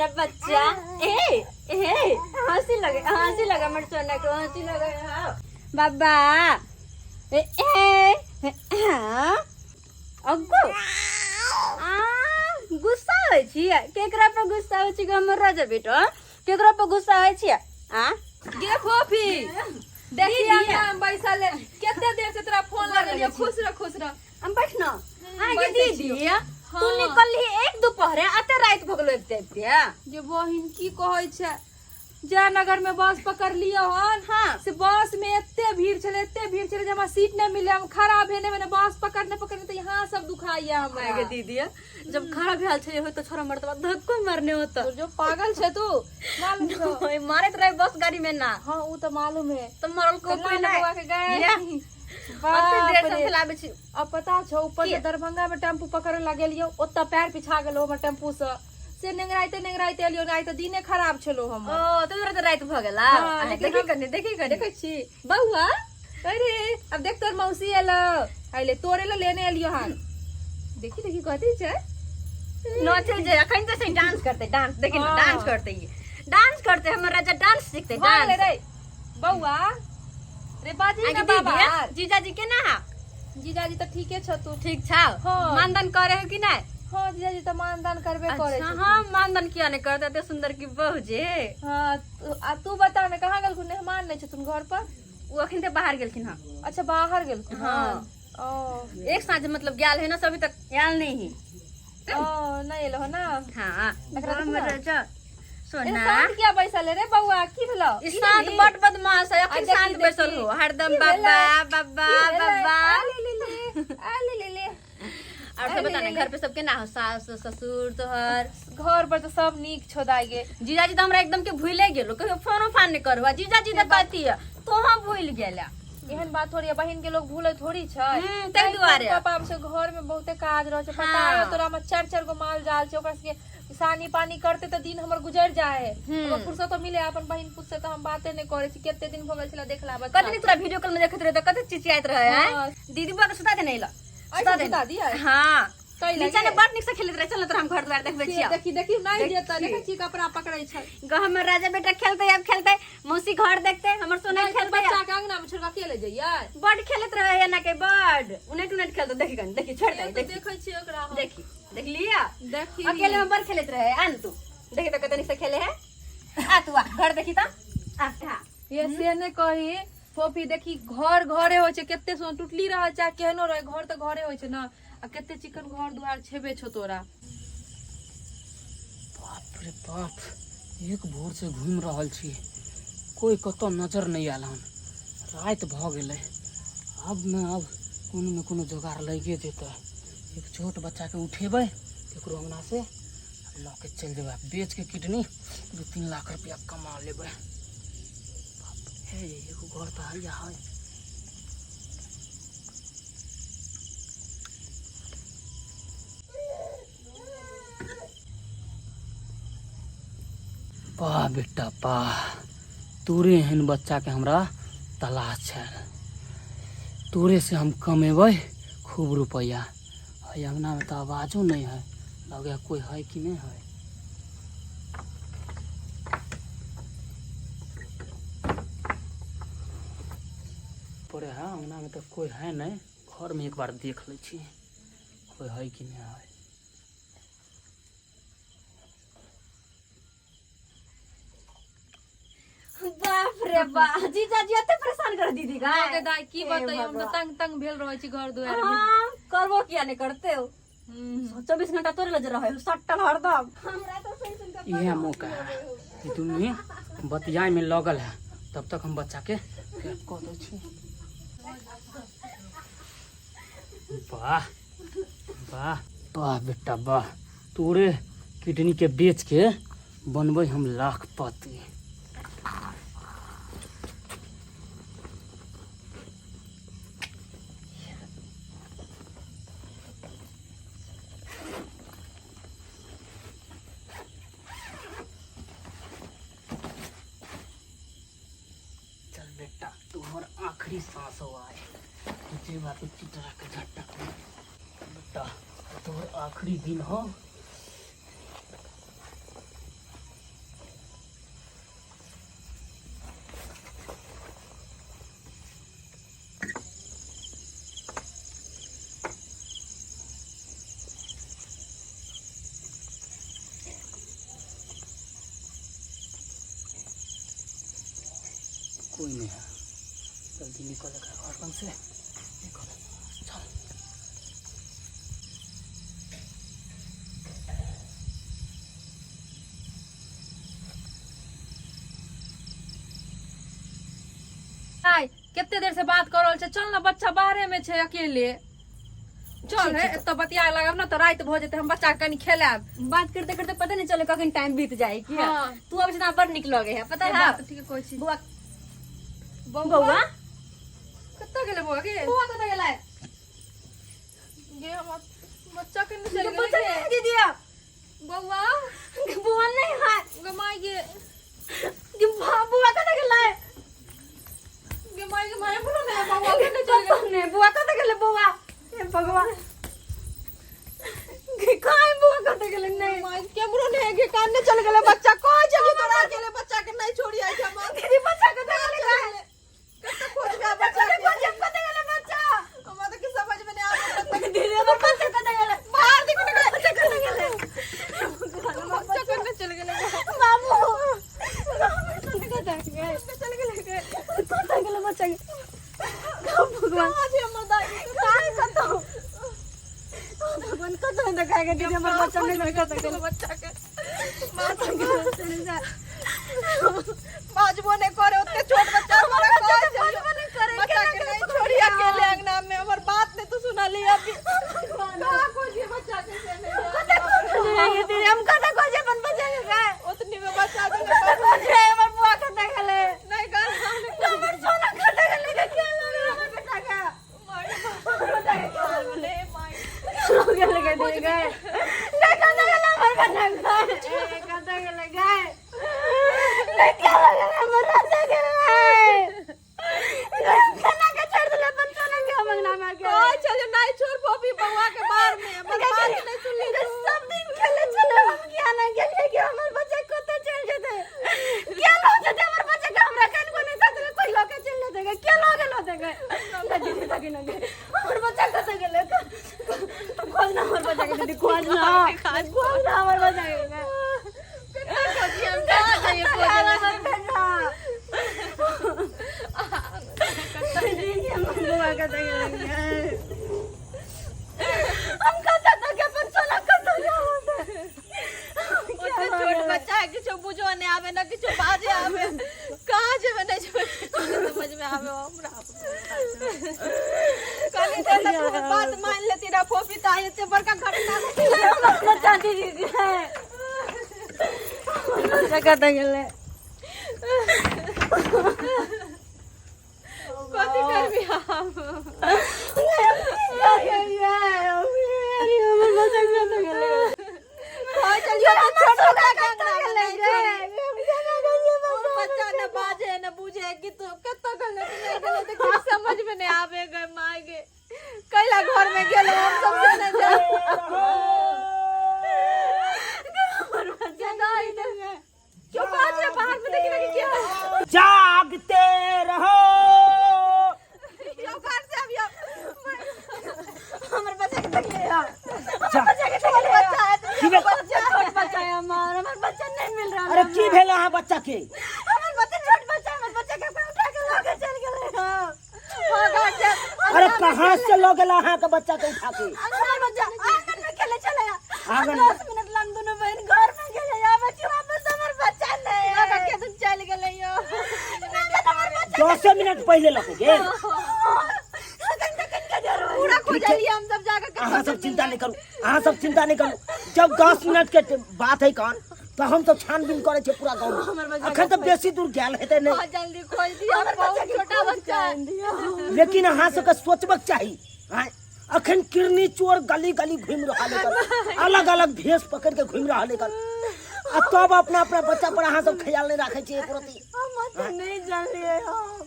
मेरा बच्चा। ए ए, हंसी लगे, हंसी लगे हमर सोना के, हंसी लगे। हाँ। बाबा, ए ए, हाँ। अग्गो आ, गुस्सा होइ छी? केकरा पर गुस्सा होइ छी? हमर राजा बेटा, केकरा पर गुस्सा होइ छी? आ गे फोफी, देखी, अंगना में बैसल है। कते देर से तोरा फोन लगेलियो। खुश रह, खुश रह। हम बैठ न आगे। बैसै दीदी, छियौ। तू हाँ। निकलली एक दोपहरे, अते राति भऽ गेलो एते एते। जे बहिन, की कहै छै, जयनगर में बस पकड़लियो हन। से बस में एते भीड़ छले, एते भीड़ छले जे हमरा सीट नहीं मिले। हम खड़ा भेने भेने बस पकड़ने पकड़ने तो यहाँ सब दुखाइया हमरा। आगे दीदी, जब खड़ा भेल छे हो तो छोरा मरतबा धक्को मारने होता। तो जो पागल छै तू, मालूम छौ? मारत रहे बस गाड़ी में ना। हाँ, उ तो मालूम है। तो मरल को तो कोई ना नहीं बउआ के गए। या। बाप अते देर से रे। फैलाबै छी। अब पता छौ, ऊपर से की? दरभंगा में टेम्पू पकड़े लगेलियो, ओतऽ पैर पिछा गेलो हमर टेम्पू से। से नेंगराइते नेंगराइते एलियो, आइ तऽ दिने खराब छलो हमर। ओ तो तोरा राति भऽ गेला। हाँ, आ, लेकिन देखी कनी, देखी कनी। देखै छी बौआ? अरे, अब देख, तोर मौसी एलो, अइले तोरे ले लेने एलियो हन। देखी देखी, कथी छै? नचे जे अखन तऽ से डांस करते, डांस देखी ने। हाँ। डांस करते, ई डांस करते, हमर राजा डांस सीखते। भऽ गेलै। डांस रे बौआ रे, बाजी आगे ना बाबा। दीदी, जीजाजी केना हा? जीजाजी तऽ ठीके छ तू। ठीक छौ? हाँ। मानदान करे हो कि नहीं? हाँ, जीजाजी तऽ मानदान करबे करे अच्छा छै। हाँ, मानदान किया नहीं करते, एते सुंदर की बहू जे। हाँ, आ तू बता ने, कहाँ गेलखुन? मेहमान नहि छथुन घर पर? ओ अखन तऽ बाहर गेलखिन हँ। अच्छा, बाहर गेलखुन? हाँ। ओ। एक साँझ मतलब गेल है ना, सभी तक आयल नहीं है। ओ, नहि एलो हो ना? हाँ। एकरा देखू हमर ना। राजा ए, सोना। शांत किया बैसल है रे बौआ? की भेलो? ई शांत बड बदमाश है। अखन आ, देखी, शांत बैसल देखी। हो हरदम। की भेलै? बाबा बाबा की भेलै? बाबा। आ ले ले ले, आ ले ले ले। और सब बता ना, घर पे सब केना हो, सास ससुर तोहर? घर पर तऽ सब नीक छौ दाइ गे। जीजाजी तऽ हमरा एकदम के भूले गेलो, कहियो फोनो फान नहीं करबा। जीजाजी तऽ कहती है तोहाँ भूल गेला। एहन बात थोड़ी है, बहिन के लोग भूले थोड़ी छै। ताहि दुआरे। पापा से घर में बहुते काज रहे छै, पता हाँ। है तोरा? में चार चार गो माल जाल छै, ओकरा सबके सानी पानी करते तऽ दिन हमर गुजर जाए है। हमरा फुर्सत मिले अपन बहिन पुत से तऽ हम बाते नहीं करे छी। कते दिन भऽ गेल छला देखला बच्चा। कते तोरा वीडियो कॉल में देखैत रहे तऽ कते चिचियाइत रहे हैं। हाँ। दीदी बुआ के सुता दे नहीं ला। ऐसे सुता दिया? हाँ। कैला नीचा गे? ने बड़ नीक से खेलैत रहे। चल तोरा हम घर द्वार देखबै छियौ। देखी देखी, नहीं जेतै। देखी। देखै छी, कपड़ा पकड़ै छै। ग हमर राजा बेटा खेलते, अब खेलते मौसी घर देखते, हमर सोना नहीं, तऽ खेलते। बच्चा के अंगना में छोड़ के अकेले जइयै? बड खेलैत रहे एना के, बड उनट उनट खेलते। देखी कनी, देखी, छोड़ दे। तऽ देखी। देखै छियै ओकरा हम। देखी, देख लिया? देखी। अकेले में बड़ खेलैत रहे। आ न तू देखी तऽ कते नीक से खेले है। आ तू आ, घर देखी तऽ आ। हाँ। ये से नहि कही फोफी, देखी, घर घरे होइ छै। कते सुन टुटली रहै चाहे केहनो रहै, घर तऽ घरे होइ छै ने। आ कते चिकन घर दुआर छेबे छौ तोरा। बाप रे बाप, एक भोर से घूमि रहल छी, कोई कतौ नजर नहि आयल हन। राति भऽ गेलै। आब ने आब कोनो ने कोनो जोगाड़ लगिए जेतै। एक छोट बच्चाके उठेबै केकरो अङ्गनासँ, लऽ के चलि जेबै, बेच के किडनी 2-3 लाख रुपया कमा लेबै। बाप हे, एगो घर तऽ हैया है। वाह बेटा वाह, तोरे एहन बच्चाके हमरा तलाश छल। तोरे से हम कमेबै खूब रुपैआ। है अंगनामे तऽ आवाजो नहि है, लगैया कोई है कि नहि है। पड़े है अंगनामे तऽ कोई है नहि। घरमे एक बार देख लै छी, कोई है कि नहि है। बाप रे बाप, जीजाजी एते परेशान कर दीदी का। हाँ गे दाइ, की हे बतैयौ, हम तऽ भगवान। तंग तंग भेल रहै छी घर दुआर में। हाँ, करबो किया नहीं करते हो? 24 घंटा तोरे लज रहे हो सट्टल हरदम। हमरा तो सुन सुन के इहे मौका है कि दुनू बतियाए में लगल है, तब तक हम बच्चा के रेप कऽ दै छी। वाह वाह वाह बेटा वाह, तोरे किडनी के बेच के बनबै हम लाखपति। चल बेटा, तू हमर आखिरी सांस हो आए। जे बात चिटरा के झटक बेटा, तोहर आखिरी दिन हो। कोई नहीं है। जल्दी निकल एकरा घर लग से, निकल चल। आय कते देर से बात कर रहल छै, चल ना, बच्चा बाहरे में छै अकेले। चल है, एतऽ बतिया लागब ना तऽ राति भऽ जेतै, हम बच्चा के कनी खेलायब। बात करते करते पता नहीं चले कखन टाइम बीत जाए कि हाँ। तू अब से बड़ निक लगे है, पता है। बात ठीक कहै छी। बौआ, बौआ, बौआ कतऽ गेलै बौआ गे? बौआ कतऽ गेलै? गे, हमर बच्चा के नहि चलि बच्चा गेलै नहीं गे। दीदी, बौआ, बौआ नहीं है। गे माय गे। गे बौआ कतऽ गेलै? गे माय गे, माय बोलो ने, बौआ के नहि चलि गेलै? ने बौआ कतऽ गेलै? बौआ, हे भगवान, गे कहाँ बौआ कतऽ गेलै? नहीं माय, केमरो नहि गे, कान नहि चलि गेलै बच्चा। कहै छै जे तोरा अकेले बच्चा के नहि छोड़ी आई छै माँ। दीदी, बच्चा कतऽ गेलै? कतऽ खोजबै बच्चा के? खोजब, कतऽ गेलै बच्चा? हमरा तऽ किछु समझ में नहि आबै। दीदी, हमर बच्चा कतऽ गेलै? बाहर देखू ने। बच्चा कतऽ गेलै? बच्चा कन्ने चलि गेलै? बाबू, कतऽ गेलै? चलि गेलै गे? कतऽ गेलै बच्चा के? भगवान, कहाँ छै हमर दाई? कहाँ, कतऽ? भगवान, कतऽ देखा के दीदी, हमर बच्चा नहीं कतऽ गेलै? बच्चा के कतऽ गेलै? चलि जा। बाजबो नहि करे, ओते छोट बच्चा। हमरा बच्चा कहै के छै बाजबो नहि करे, बच्चा केना के के नहीं छोड़ी अकेले अंगना में। हमर बात नहि तू सुनली। अभी कहाँ खोजिए बच्चा के से नहीं? कतऽ खोजलियै दीदी? हम कतऽ खोजिए अपन बच्चा के गए? ओतनी में बच्चा के कतऽ खोजिए? हमर बुआ कतऽ गेलै? नहीं कर। हमर सोना कतऽ गेलै? के लऽ गेलै हमर बेटा के? हमर बेटा के के लऽ गेलै? लऽ गेलै गे दीदी गे? गे कतऽ गेलै हमर बेटा गे? कतऽ गेलै गे? गे के लऽ गेलै हमर राजा के? गे केना के छोड़ि देलै अपन सोना के हम अंगना मे के? कहै छै जे नहीं छोड़ फोफी बौआ के बाहर में। हमर बात नहीं सुनली तू। सब दिन खेले छलै, हम किया नहि गेलियै कि हमर बच्चा कतऽ चलि जेतै, के लऽ जेतै हमर बच्चा के? हमरा कनको नहि साथ कोइ लऽ के चलि जेतै गे, के लऽ गेल होतै गे? गे दीदी, तकी न गे, हमर बच्चा कतऽ गेलै? तू खोज ना हमर बच्चा के दीदी, खोज ना, खोज ना हमर बच्चा के गे। कतऽ खोजिए हम? कहाँ जाइए खोजै लए? हमर बेटा दीदी, हमर बौआ कतऽ गेलै गे? हम कतऽ तक अपन सोना कतऽ गेल होतै? ओते छोट बच्चा है, किछो बुझो नहीं आवे ना किछो बाजे आवे। कहाँ जेबै नहीं जेबै, किछो नहीं समझ में आवे हमरा। कनी देर तक तू बात मान लेती ना फोफी, तऽ आइ एते बड़का घटना हमर बच्चा दीदी गे, हमर बच्चा कतऽ गेलै? कथी करबी हम? हमर बच्चा कतऽ गेलै? कहै छलियै तऽ छोट बच्चा के अंगना में गेलै नहीं गे? छोड़ी। बच्चा न बाजे न बुझे कि तू कतऽ गेलै कि नहि गेलै, तऽ किछु समझ में नहीं आवे। गे माय गे, कैला घर में गेलो हम सब से नहीं जाए। क्यों बाजे बाहर में? देखी देखी क्या है। जागते रहो। क्यों घर से अभी हमर बच्चा के देखलियै? जा। बच्चा के देखलियै? बच्चा है तो की भेल? बच्चा, छोट बच्चा है हमर, हमर बच्चा नहीं मिल रहा। अरे, की भेल अहाँ बच्चा के? हमर बच्चा, छोट बच्चा, हमर बच्चा के कोई उठा के लऽ के चलि गेलै। हाँ, घर से। अरे, कहाँ से लऽ गेल अहाँ के बच्चा के उठा के? हमर बच्चा आंगन में खेले छलै। आंगन? 10 मिनट लग दुनू बहन घर में गेलै, आबै छी वापस, हमर बच्चा नहीं। लऽ के केदन चलि गेलै यो? 10 मिनट पहिले लऽ के गेल? पूरा खोजलियै हम सब जाके। अहाँ सब चिंता नहीं करू, अहाँ सब चिंता नहीं करू। जब 10 मिनट के बात है कौन, तऽ हम सब छानबीन करै छियै पूरा गाँव में। अखन तऽ बेसी दूर गेल हेतै नहीं। हाँ, जल्दी खोज दिया, बहुत छोटा बच्चा है। लेकिन अहाँ सबके सोचबक चाही आँय, अखन किरनी चोर गली गली घूमि रहल है, अलग अलग भेष पकड़ के घूमि रहल है, आ तब अपना अपना बच्चा पर अहाँ सब ख्याल नहीं राखै छियै एको रत्ती। हम नहीं जानलियै हम।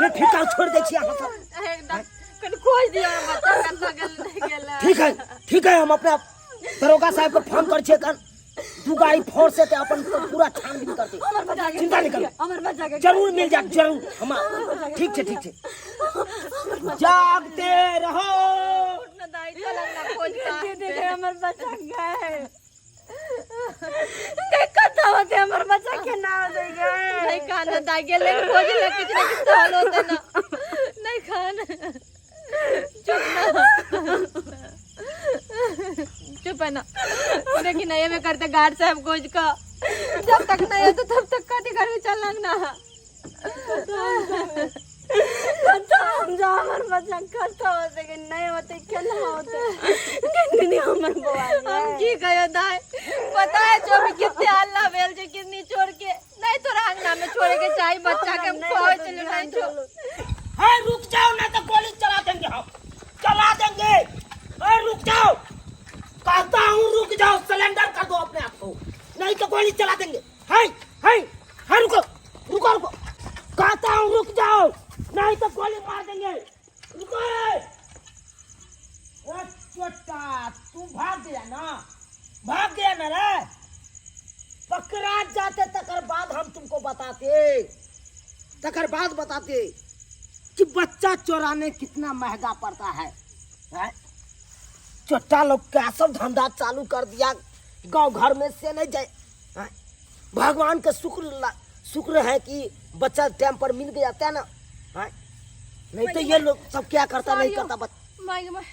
बेफिकर छोड़ दै छियै अहाँ सब। एकदम कनि खोज दियौ बच्चा कतऽ गेल नहि गेल। ठीक है, ठीक है, हम अपना दरोगा साहब के फोन कर छियै कन, दू गाड़ी फोर्स हेतै, अपन पूरा छानबीन करतै। हमर बच्चा के चिंता नहीं करू। हमर बच्चा के जरूर मिल जात, जरूर। हम ठीक छै, ठीक छै, जागते रहो। दाइ, चल अंगना खोज कऽ। दीदी के हमर बच्चा गए, कतऽ होते हमर बच्चा? केना होते गए? नहीं खाना दाई गेले खोज ले किछ ना किछ तो हल होते ना। नहीं खाना, चुप ना, चुप है ना। लेकिन नहीं में करते गार्ड साहब खोज का, जब तक नहीं होते तब तक कथी करबी, चल ना। हम जा हमर बच्चा कत होते कि नहीं होते, केना होते किन्नी हमर बौआ। हम की कहियो दाई, पता है जो भी कितने हल्ला भेल छै किडनी चोर के। नहीं तोरा अंगना में छोड़े के चाही बच्चा के, हम कहै छलियै नहीं छोड़। है रुक जाओ ना तो गोली चला देंगे, हम चला देंगे। अरे रुक जाओ, कहता हूँ रुक जाओ, सिलेंडर कर दो अपने आप को, नहीं तो गोली चला देंगे। है है है, रुको रुको रुको, कहता हूँ रुक जाओ, नहीं तो गोली मार देंगे। रुको। ओ चोटा, तू भाग गया ना, भाग गया ना रे, पकड़ा जाते तकर बाद हम तुमको बताते, तकर बाद बताते कि बच्चा चुराने कितना महंगा पड़ता है, हैं? चोटा लोग क्या सब धंधा चालू कर दिया गांव घर में से नहीं जाए, हैं? भगवान का शुक्र शुक्र है कि बच्चा टाइम पर मिल गया था ना, हैं? नहीं तो ये लोग सब क्या करता नहीं करता। माय माय।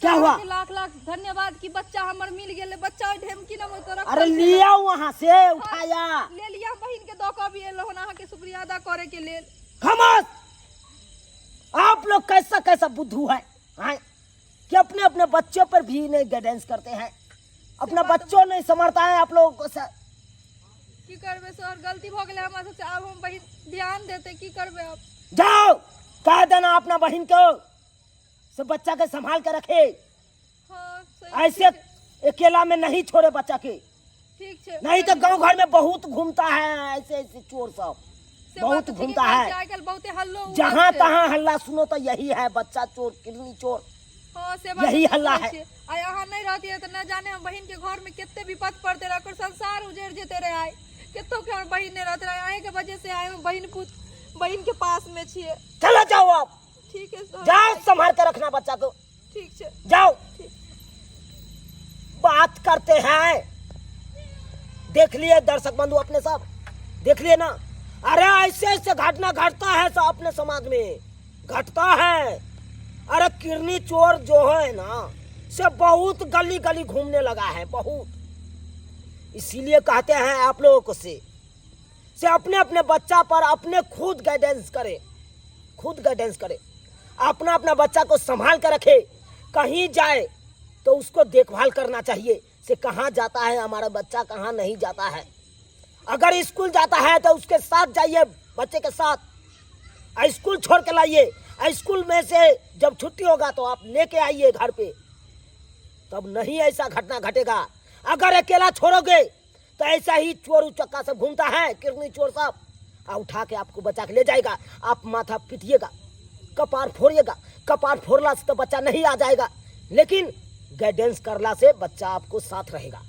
क्या हुआ? लाख लाख धन्यवाद कि बच्चा हमर मिल गेलै। बच्चा ओहि ढेमकी न तोरा। अरे लिया वहां से उठाया। ले लिया, बहिन के दऽ कऽ भी एलहुँ हन अहाँके शुक्रिया अदा करे के लेल। खामोश! आप लोग कैसा कैसा बुद्धू है, हैं? कि अपने अपने बच्चों पर भी नहीं गाइडेंस करते हैं, अपना बच्चों नहीं समझता है आप लोगों को की करबै सर, गलती भऽ गेलै हमरा सबसे, आब हम बहिन ध्यान देतै। की करबै आब? जाओ कह देना अपना बहन को सब बच्चा के संभाल के रखे। हाँ सही। ऐसे अकेला में नहीं छोड़े बच्चा के। ठीक छै। नहीं तो गांव घर में बहुत घूमता है ऐसे ऐसे चोर सब। से बहुत बात तऽ ठीके घूमता कहै है। छियै, आइ काल्हि बहुते हल्लो उड़ल जहाँ छै। तहाँ हल्ला सुनो तो यही है, बच्चा चोर, किडनी चोर। हाँ से बात यही तऽ हल्ला कहै है। छियै। आइ अहाँ नहि रहतियै तऽ न जाने हम बहिन के घर में कते विपद पड़ते रहे, ओकर संसार उजड़ जेते रहे। आइ कतौ के हमर बहिन नहि रहते रहे, अहीं के वजह से आइ हम बहिन पुत बहिन के पास में छियै। चलो जाओ आप। ठीक है सर। जाओ, संभाल के रखना बच्चा को। ठीक छै। जाओ। बात करते हैं। देख लिए दर्शक बंधु, अपने सब देख लिए ना। अरे ऐसे ऐसे घटना घटता है सब अपने समाज में घटता है। अरे किरनी चोर जो है ना से बहुत गली गली घूमने लगा है बहुत। इसीलिए कहते हैं आप लोगों को से अपने अपने बच्चा पर अपने खुद गाइडेंस करें, खुद गाइडेंस करें, अपना अपना बच्चा को संभाल कर रखे। कहीं जाए तो उसको देखभाल करना चाहिए से कहाँ जाता है हमारा बच्चा, कहाँ नहीं जाता है। अगर स्कूल जाता है तो उसके साथ जाइए, बच्चे के साथ स्कूल छोड़ के लाइए। स्कूल में से जब छुट्टी होगा तो आप लेके आइए घर पे, तब नहीं ऐसा घटना घटेगा। अगर अकेला छोड़ोगे तो ऐसा ही चोर उचक्का सब घूमता है, किरनी चोर सब, आ उठा के आपको बचा के ले जाएगा। आप माथा पीटिएगा, कपार फोड़िएगा। कपार फोड़ला से तो बच्चा नहीं आ जाएगा, लेकिन गाइडेंस करला से बच्चा आपको साथ रहेगा।